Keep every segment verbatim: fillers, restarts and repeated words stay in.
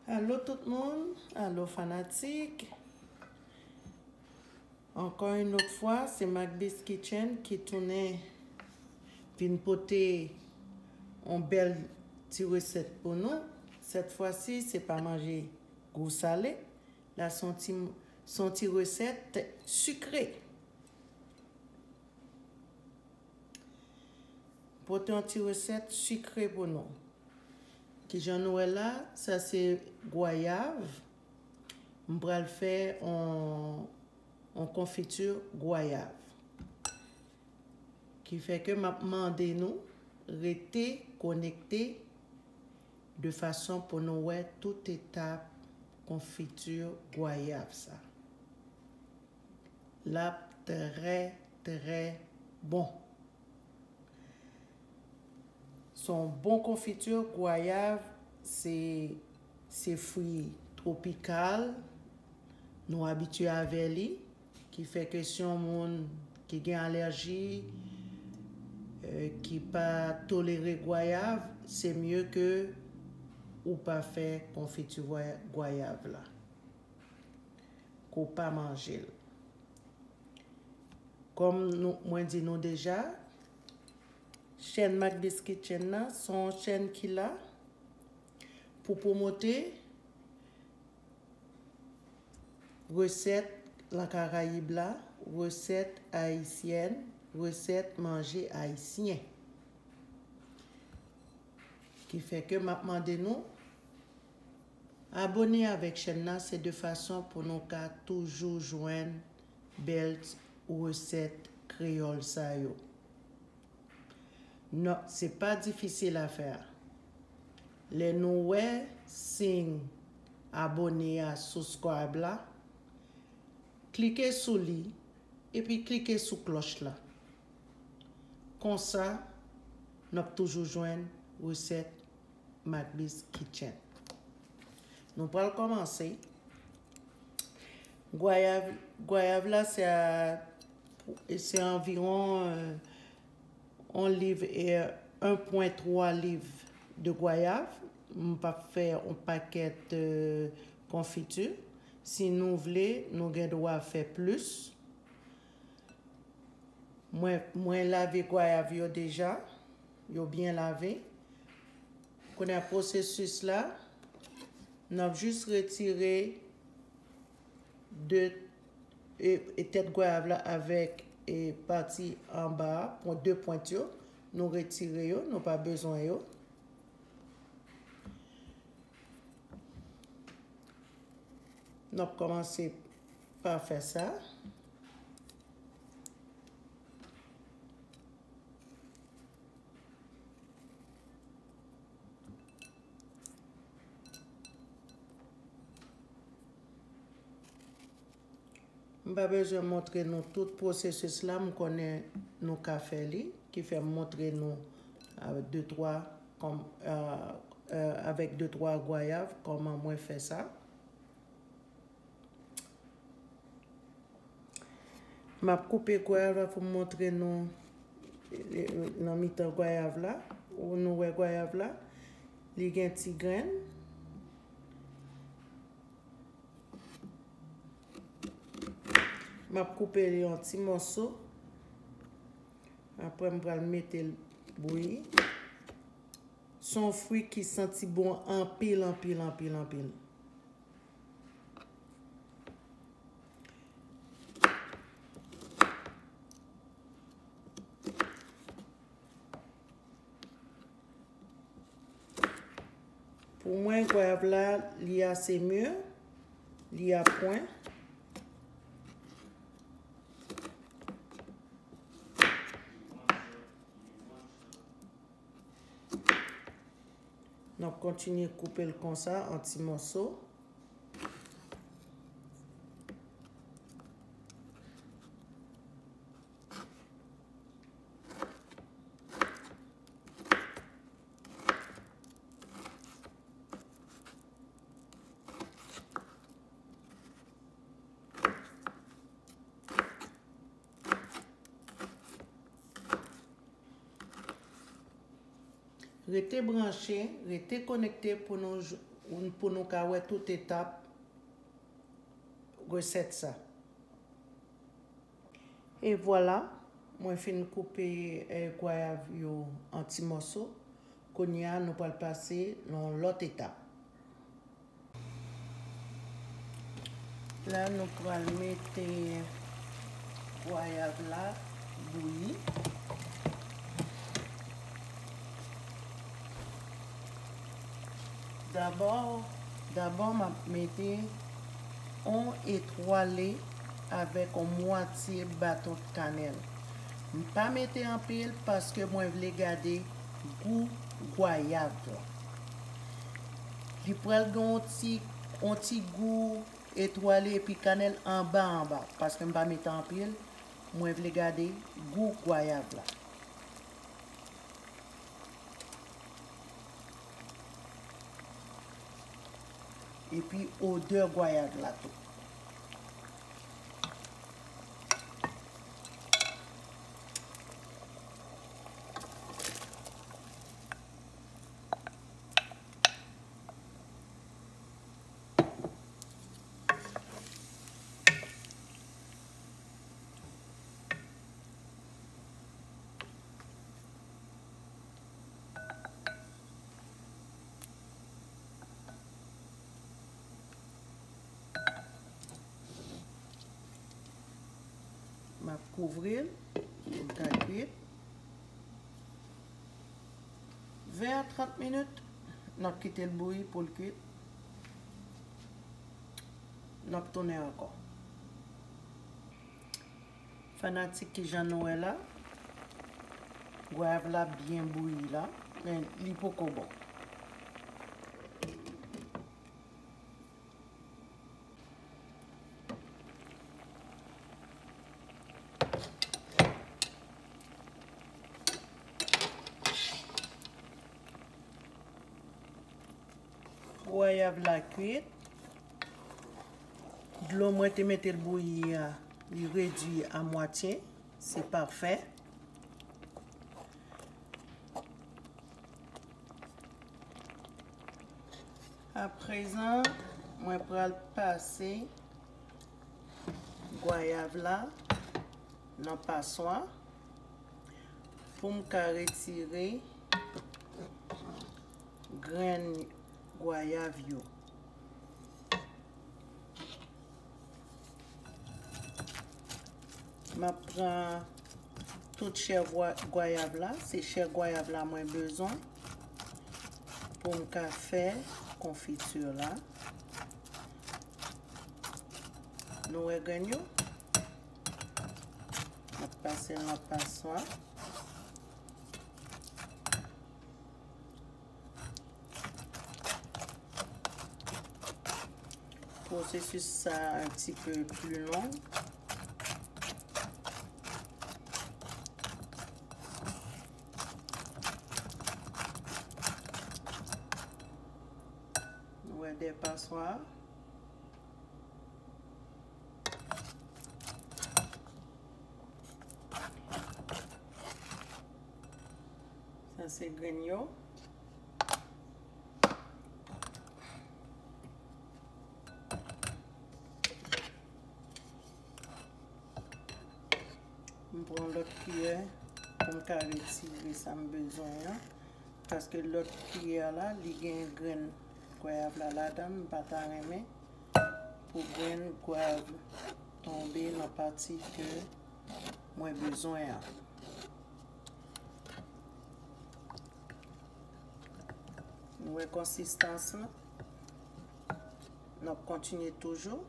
Alo tout moun, alo fanatik. Encore une autre fois, c'est Macbis Kitchen ki tounen vin pote yon bèl ti resèt pou nou. Cette fois-ci, se pa manje gwo salé. La, se yon ti, se yon ti resèt sikre. Pote yon ti resèt sikre pou nou. Kijan nou wè la, sa se gwayav. M pral fè yon, yon konfiti gwayav. Ki fè ke m ap mande nou rete konekte de fason pou nou wè tout etap konfiti gwayav sa. L ap trè, trè bon. Se yon bon konfiti gwayav, se, se fwi twopikal, nou abitye avè li, ki fè ke si yon moun ki gen alèji, eh, ki pa tolere gwayav, se mye ke ou pa fè konfiti gwayav la, ke w pa manje l. Kòm nou, mwen di nou deja, chèn Macbis Kitchen nan se yon chèn ki la pou pwomote resèt Lakarayib la, resèt ayisyèn, resèt manje ayisyen. Ki fè ke m ap mande nou abòne avèk chèn nan, se de fason pou nou ka toujou jwenn bèl resèt kreyòl sa yo. Non, se pa difisil a fè a. Lè nou wè siy abòne a, subscribe la, klike sou li, epi klike sou klòch la. Konsa, n ap toujou jwenn resèt Macbis Kitchen. Nou pral kòmanse. Gwayav, gwayav la, se a, se anviwon, euh, yon liv e un pwen twa liv de gwayav. M p ap fè yon pakèt, euh, konfiti. Si nou vle, nou gen dwa fè plis. Mwen, mwen lave gwayav yo deja. Yo byen lave. Kounye a pwosesis la, n ap jis retire de, e, e tèt gwayav la avèk, e, pati anba a, pwen, de pwent yo. Nou retire yo, nou pa bezwen yo. N ap kòmanse pa fè sa. M pa bezwen montre nou tout pwosesis la, m konnen nou ka fè li, ki fè m montre nou, euh, de twa, kòm, euh, euh, avèk de twa gwayav, kòman mwen fè sa. M ap koupe gwayav la pou m montre nou, eh, nan mitan gwayav la. Ou nou wè gwayav la, li gen ti grenn. M ap koupe li an ti mòso. Apre, m pral mete l bouyi. Se yon fwi ki santi bon anpil, anpil, anpil, anpil. Pou mwen, gwayav la, li ase mû, li a pwen. N ap kontinye koupe l konsa, an ti mòso. Rete branche, rete konekte pou nou j-, pou nou ka wè tout etap resèt sa. E vwala, mwen fin koupe, eh, gwayav yo an ti mòso. Kounye a, nou pral pase nan yon lòt etap. La, nou pral mete gwayav la bouyi. Dabò, dabò, m ap mete yon etwale avèk yon mwatye baton kanèl. M pa mete anpil paske mwen vle gade gou gwayav la. Li pral gen yon ti, yon ti gou etwale epi kanèl anba anba, paske m pa mete anpil, mwen vle gade gou gwayav la. Epi odè gwayav la tou. M ap kouvri l pou l ka kwit. Ven a trant minit, n ap kite l bouyi pou l kwit. N ap tounen ankò. Fanatik, kijan nou wè la? Gwayav la byen bouyi la, men li poko bon. Gwayav la kwit. Dlo mwen te mete l bouyi a, li redui a mwatye. Se pafè. Aprezan, mwen pral pase gwayav la nan paswa pou m ka retire grenn gwayav yo. M ap pran tout chè gwa-, gwayav la. Se chè gwayav la mwen bezwen pou m ka fè konfiti la. Nou wè grenn yo? M ap pase l nan paswa. Pwosesis sa a un petit peu plus long. Nou wè de paswa. Sa se grenn yo. M pran lòt kiyè pou m ka retire sa m bezwen an. Paske lòt kiyè la, li gen grenn gwayav la ladan l, m pa ta renmen pou grenn gwayav tonbe nan pati ke mwen bezwen an. Nou wè konsistans lan. N ap kontinye toujou.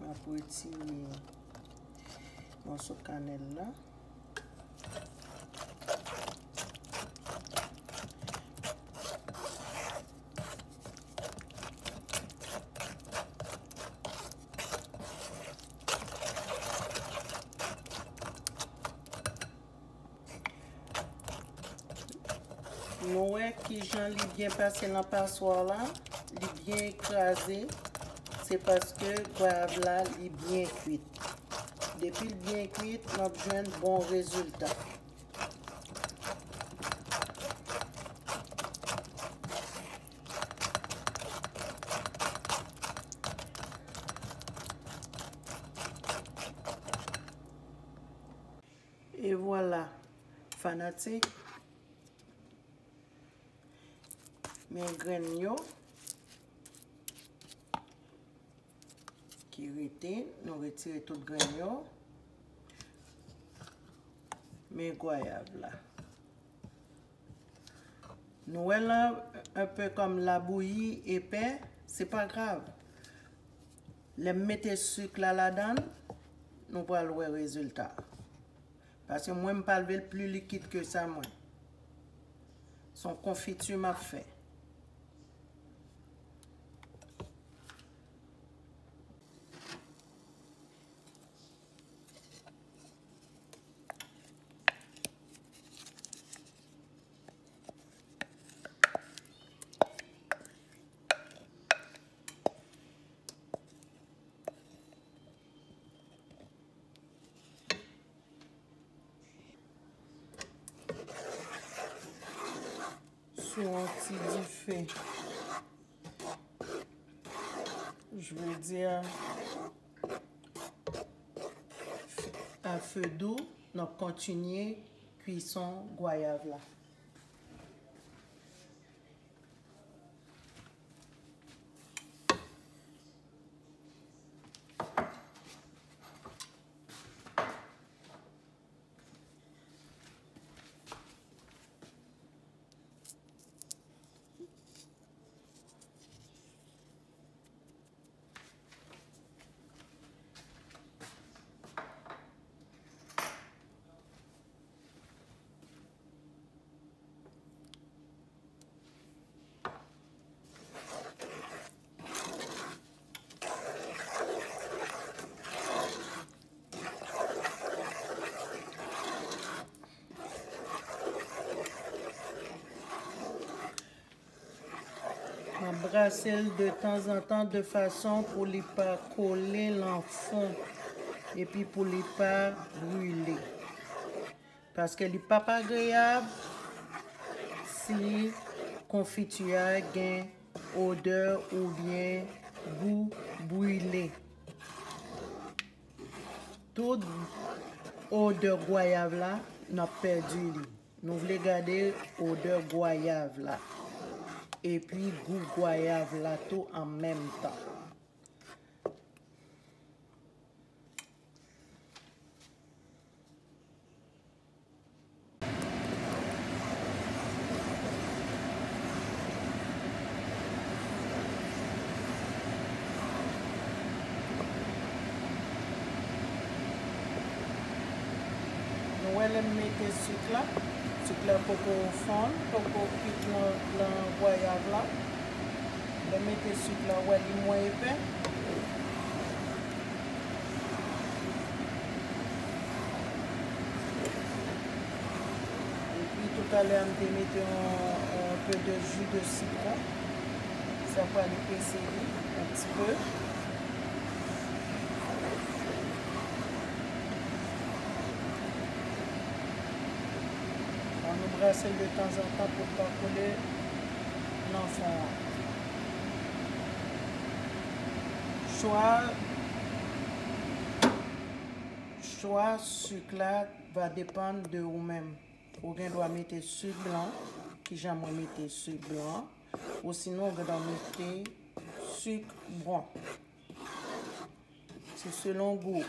M ap retire mòso kanèl la. Nou wè kijan li byen pase nan paswa la, li byen kraze, se paske gwayav la li byen kwit. Depi l byen kwit, n ap jwenn bon rezilta. E vwala, fanatik. Men grenn yo ki rete, nou retire tout grenn yo. Men gwayav la. Nou wè l enpe kòm labouyi epè, se pa grav. Lè m mete sik la ladan l, nou pral wè rezilta. Paske mwen, m pa vle l pli likid ke sa, mwen. Se yon konfiti m ap fè. Sou yon ti dife. Je veux dire, à feu doux, n ap kontinye kwison gwayav la. M ap brase l de tanzantan de fason pou li pa kole lan fon epi pou li pa brile. Paske li p ap agreyab si konfiti a gen odè oubyen gou brile. Tout odè gwayav la, n ap pèdi li. Nou vle gade odè gwayav la epi gou gwayav la tou an menm tan. Nou wè lè m mete sik la, sik la poko fonn, poko kwit lan, lan gwayav la. Lè m mete sik la, ou wè li mwen epè. Epi toutalè a, m te mete yon, yon pe de ji de sitwon. Sa pral epesi li yon ti pe. An nou brase l de tanzantan pou l pa kole nan fon an. Chwa, chwa sik la va depann de ou menm. Ou gen dwa mete sik blan, kijan mwen mete sik blan, ou sinon ou gen dwa mete sik bron. Se selon gou.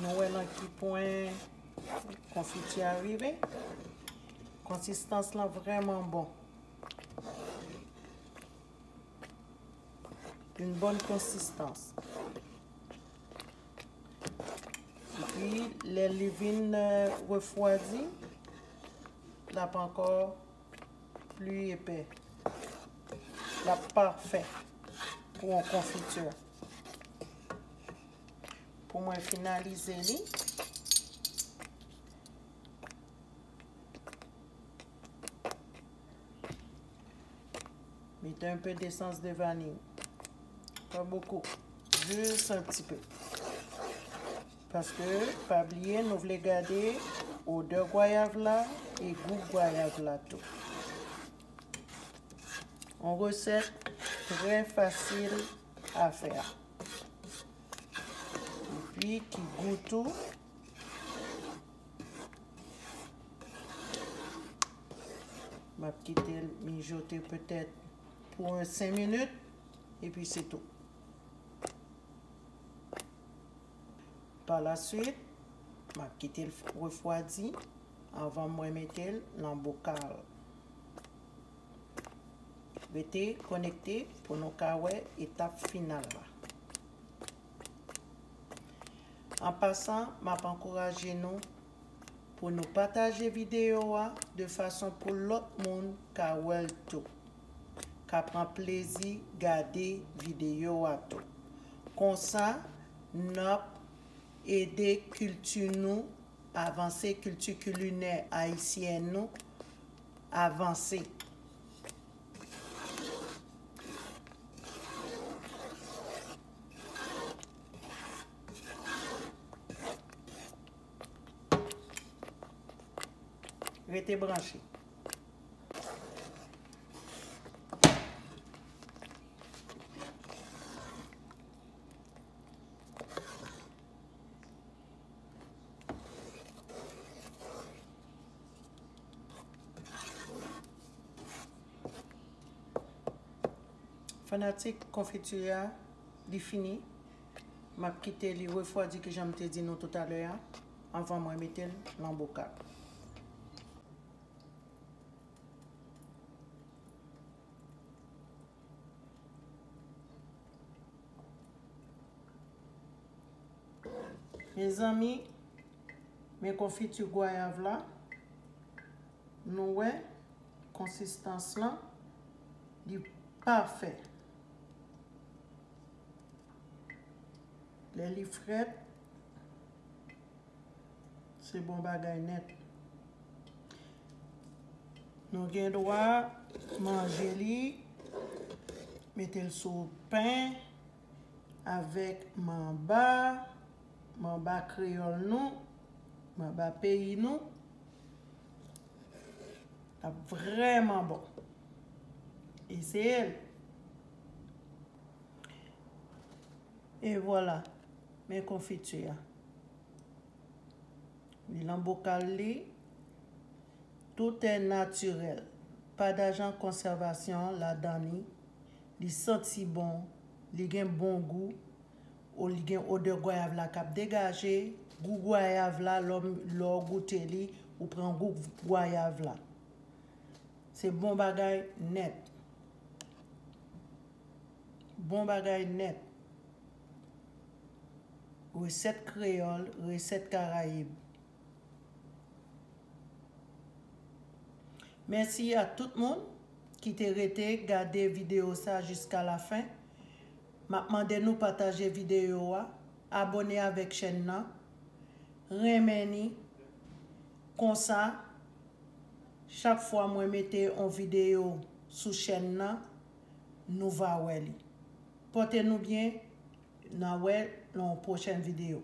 Nou wè nan ki pwen konfiti a rive. Konsistans lan vrèman bon. Une bonne consistance. Epi, lè li vin, euh, refwadi, l ap ankò pli epè. L ap pafè pou yon konfiti. Pou mwen finalize li, mete un peu d'essence de vanille. Pas beaucoup, juste un petit peu. Paske, pa bliye, nou vle gade odè gwayav la e gou gwayav la tou. Yon resèt trè fasil a fè. Epi ki gou tou. M ap kite l mijote petèt pou yon senk minit, epi se tou. Pa la swit, m ap kite l refwadi anvan mwen mete l nan bokal. Rete konekte pou nou ka wè etap final la. An pasan, m ap ankouraje nou pou nou pataje videyo a de fason pou lòt moun ka wè l tou, ka pran plezi gade videyo a tou. Konsa, n ap ede kilti nou avanse, kilti kilinè ayisyèn nou avanse. Rete branche. Fanatik, konfiti a, li fini. M ap kite li refwadi, ki jan m te di nou toutalè a, anvan mwen mete l nan bokal. Mezanmi, men konfiti gwayav la. Nou wè konsistans lan, li pafè. Lè li frèt, se bon bagay nèt. Nou gen dwa manje li, mete l sou pen, avèk manba, manba kreyòl nou, manba peyi nou. L ap vrèman bon. Eseye l. E vwala, men konfiti a. Li nan bokal li. Tout est naturel. Pa d'ajan konsèvasyon ladan li. Li santi bon. Li gen bon gou. Ou li gen odè gwayav la k ap degaje. Gou gwayav la, lè w, lè w goute li, ou pran gou gwayav la. Se bon bagay nèt. Bon bagay nèt. Resèt kreyòl, resèt Karayib. Mèsi a tout moun ki te rete gade videyo sa jiska lafen. M ap mande nou pataje videyo a, abòne avèk chèn nan, renmen ni. Konsa, chak fwa mwen mete yon videyo sou chèn nan, nou va wè li. Pòte nou byen, n a wè nan yon pwochèn videyo.